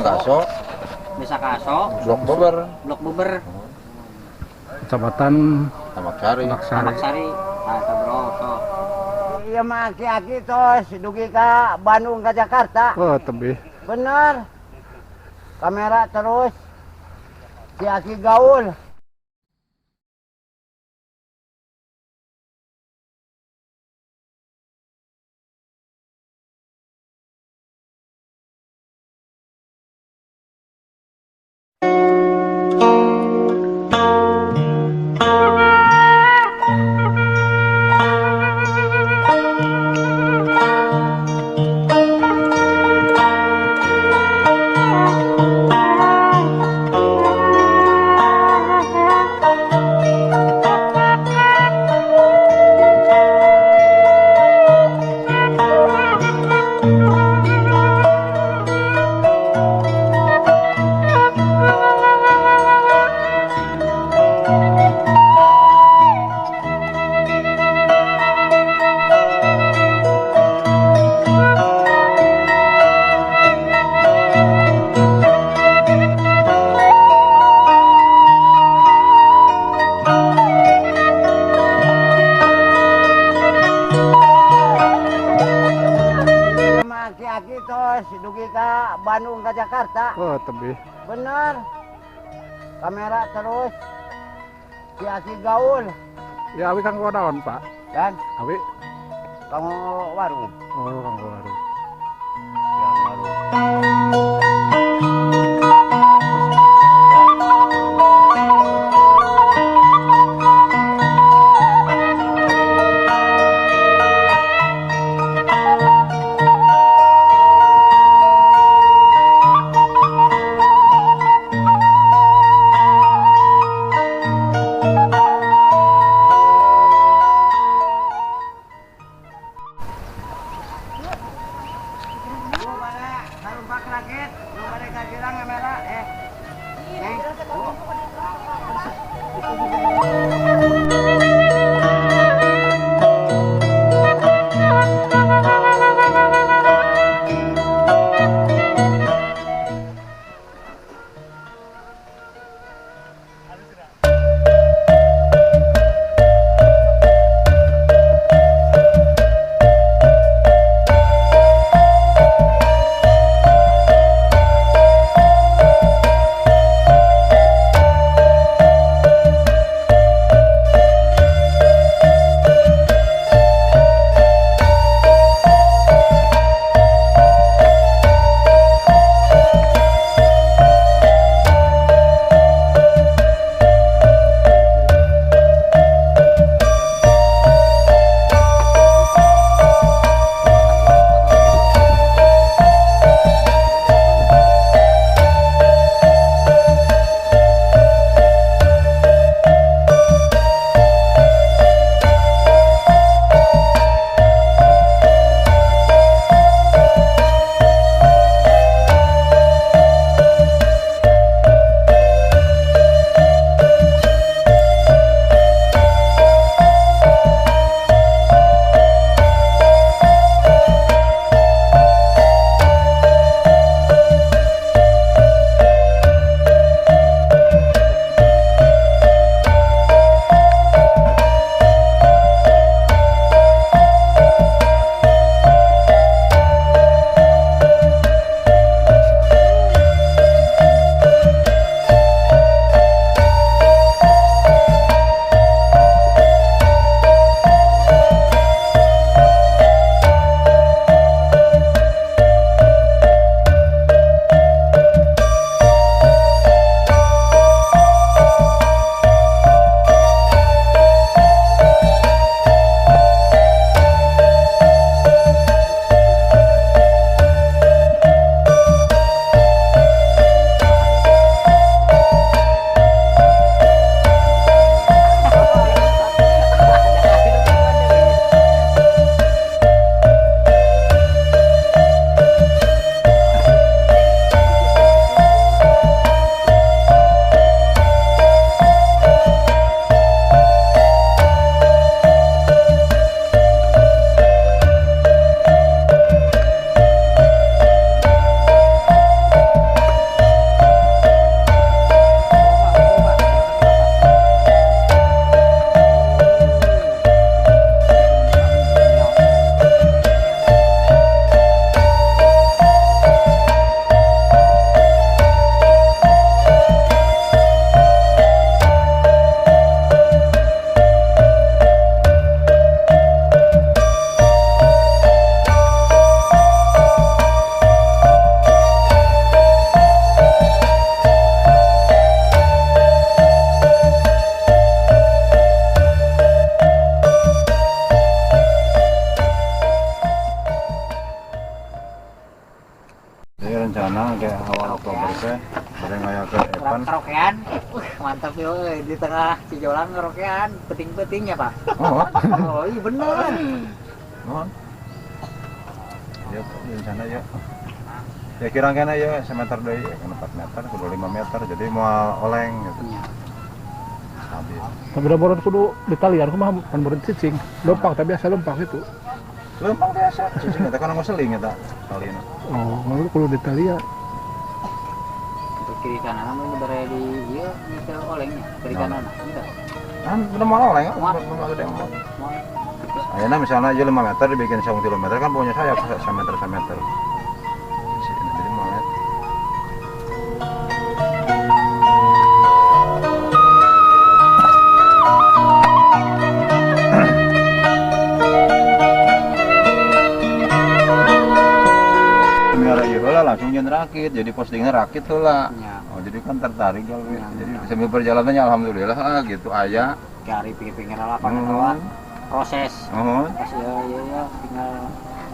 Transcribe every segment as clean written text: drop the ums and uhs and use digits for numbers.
Kaso, Desa Kaso, Blok Beber, Blok Beber, Kecamatan Tamak Sari. Sari. Tamak Sari. Ah, eta bro, sok. Iya mah aki-aki tos dugi ka Bandung ke Jakarta. Oh, tebih. Bener. Kamera terus. Si aki gaul. Iya mah aki-aki tos dugi ka Bandung ke Jakarta. Oh, tebih. Bener. Kamera terus. Si aki gaul. Ya awi kanggo naon, Pak? Dan Awi. kamu warung. Oh, kanggo warung. Ya, warung. Lu mana? Sarumpak rakit, lu mana kagirang kamera eh. Neng, bu. Awal Oktober teh bade ngayakeun event karaokean. Mantap yo di tengah Cijolang karaokean, penting-penting ya, Pak. Oh. Oh, iya bener. Mohon. Ya, rencana ya. Ya kira-kira ya semeter deui, ya, 4 meter kudu 5 meter jadi moal oleng gitu. Stabil. Tapi da boron kudu ditalian kumaha pan boron cicing. Lempang tapi biasa lempang itu. Lempang biasa, cicing eta kan seling eta talina. Oh, lalu kudu ditalian. Untuk kiri kanan mah bare di ieu ke olengnya, kiri kanan. Enggak. Kan udah mau oleng, mau gede mau. Ayeuna misalnya aja 5 meter dibikin 1 kilometer kan punya saya 1 meter 1 meter. Jadi mau lihat. Langsung nyen rakit, jadi postingnya rakit tuh lah. Ya. Oh, jadi kan tertarik kalau ya, jadi sambil perjalanannya alhamdulillah lah gitu aya. Cari pinggir-pinggir lapangan proses. Pas ya ya ya tinggal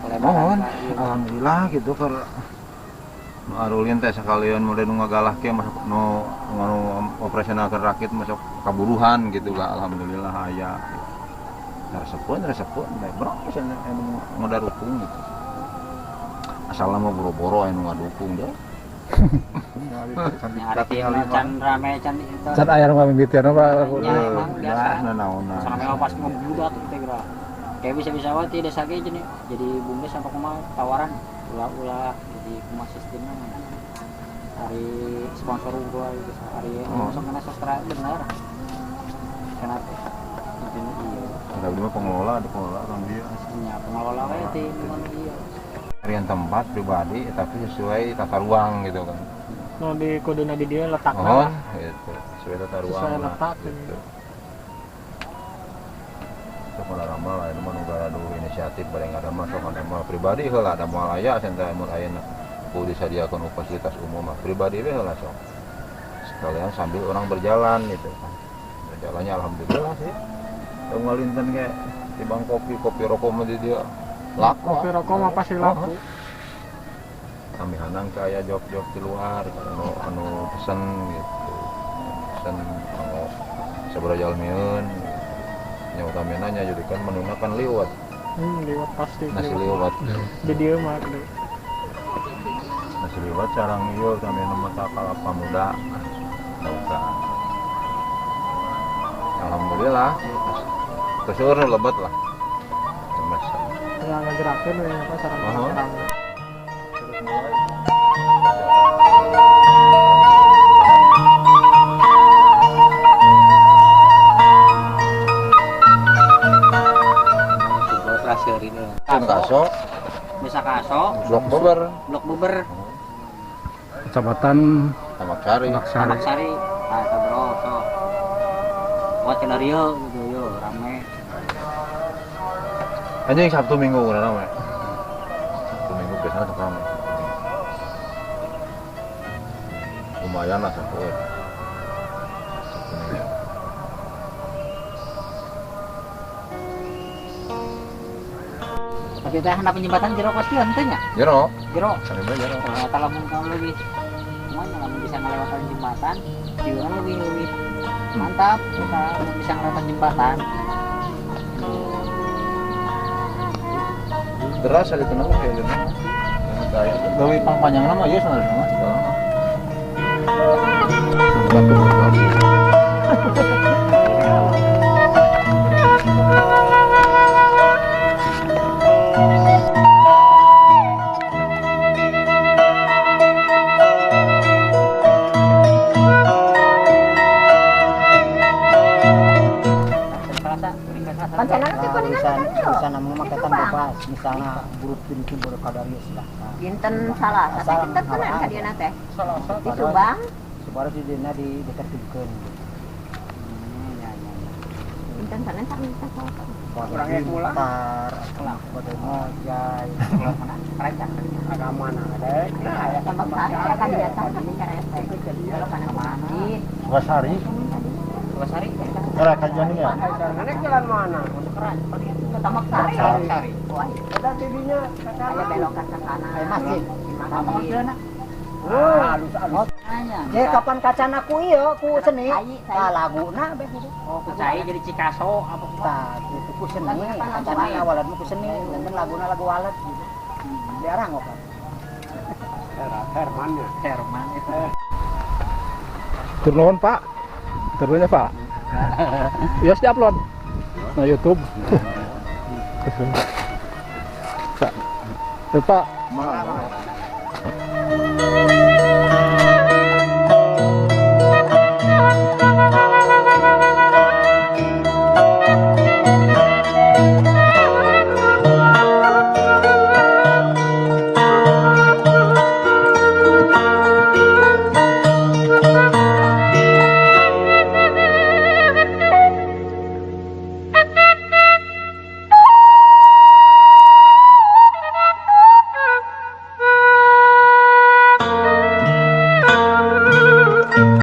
pelebaran. Alhamdulillah gitu ker nu arulin teh sekalian mulai nu ngagalah ke masuk nu operasional ke rakit masuk kaburuhan gitu lah alhamdulillah aya. Resepeun resepeun bae bro anu ngadarukung gitu. Asal mah boro-boro anu ngadukung deh. Can rame can itu. Can aya nu ngamimitian apa? Ya, naonan. Sampai pas ngebludak teh geura. Kayak bisa-bisa wae ti desa ge jadi bumdes sampai kumaha tawaran ulah-ulah jadi kumaha sistemna. Hari sponsor gua gitu hari masuk kana sastra bener. Kenapa? Iya. Ada mah pengelola, ada pengelola orang dia. Nya pengelola we ti mun ieu. Harian tempat pribadi tapi sesuai tata ruang gitu kan. No di kuduna di dia letakna. Oh, gitu. Sesuai tata ruang. Sesuai letak gitu. Sok ramal aya mah nu gaduh inisiatif bade ngadamel sok ngadamel pribadi heula da moal aya cenah mun ayeuna kudu disadiakeun fasilitas umum mah pribadi we heula sok. Sekalian sambil orang berjalan gitu kan. Berjalannya alhamdulillah sih. Teu ngalinten ge tibang kopi, kopi rokok mah di dia. Laku. Kopi rokok mah pasti laku. Kami hanang ke aya job-job di luar anu anu pesen gitu. Pesen anu sabaraha jalmieun gitu. Nya utamina nya jadi kan menuna kan liwat. Liwat pasti. Nasi liwat. Di dieu mah gede. Nasi liwat sarang ieu utamina mah kalapa muda. Dauka. Alhamdulillah. Terus lebat lah. Nggak ngegerakin ya apa sarang-sarang. Kaso, Desa Kaso, Blok Beber, Blok Beber, Kecamatan Tambak Sari. Tambak Sari, ah bro, so, buat skenario gitu yo, rame. Anjing Sabtu Minggu udah rame. Sabtu Minggu biasanya sok rame. Lumayan lah Sabtu. Sabtu Minggu. Tapi teh handap jembatan jero pasti henteu nya? Jero. Jero. Sampai jero. Ternyata lamun kamu lebih cuman lamun bisa ngelewatan jembatan, juga lebih lebih mantap kita bisa ngelewatan jembatan. Deras ada tenang kayak gitu. Gawe pang panjang nama ya sebenarnya mah sekolah. Misalnya buruk itu buruk kadarius lah. Dinten salah, tapi dinten tenan ka dieu teh. Di Subang. Subang di dina di ditertibkeun. Ya ya. Dinten sanes sami teh salah. Urang ge pulang. Kelak bade ngojay. Mana? Rancang. Agama na dek. Nah, aya tambah sari ka dieu teh teh. Kalau kana masjid. Sukasari. Sukasari. Era kajian ya. Nek jalan mana? Tambak Sari. Sari. Wah, Ada TV-nya aya belokan ke kanan. Aya masjid. Masjid. Ah, halus halus. Nanya. Ya kapan kacana ku ieu ku seni. Cai, cai. Tah laguna be gitu. Oh, ku cai jadi Cikaso apa kumaha? Tah gitu ku seni, Laguna apa lagu kacana walet? Walad mah ku seni, dan laguna lagu walad gitu. Diarang kok. Herman ya. Herman itu. Tur nuhun, Pak. Turunnya, Pak. Ya, di upload. Nah, YouTube. Pak. Pak. Mah.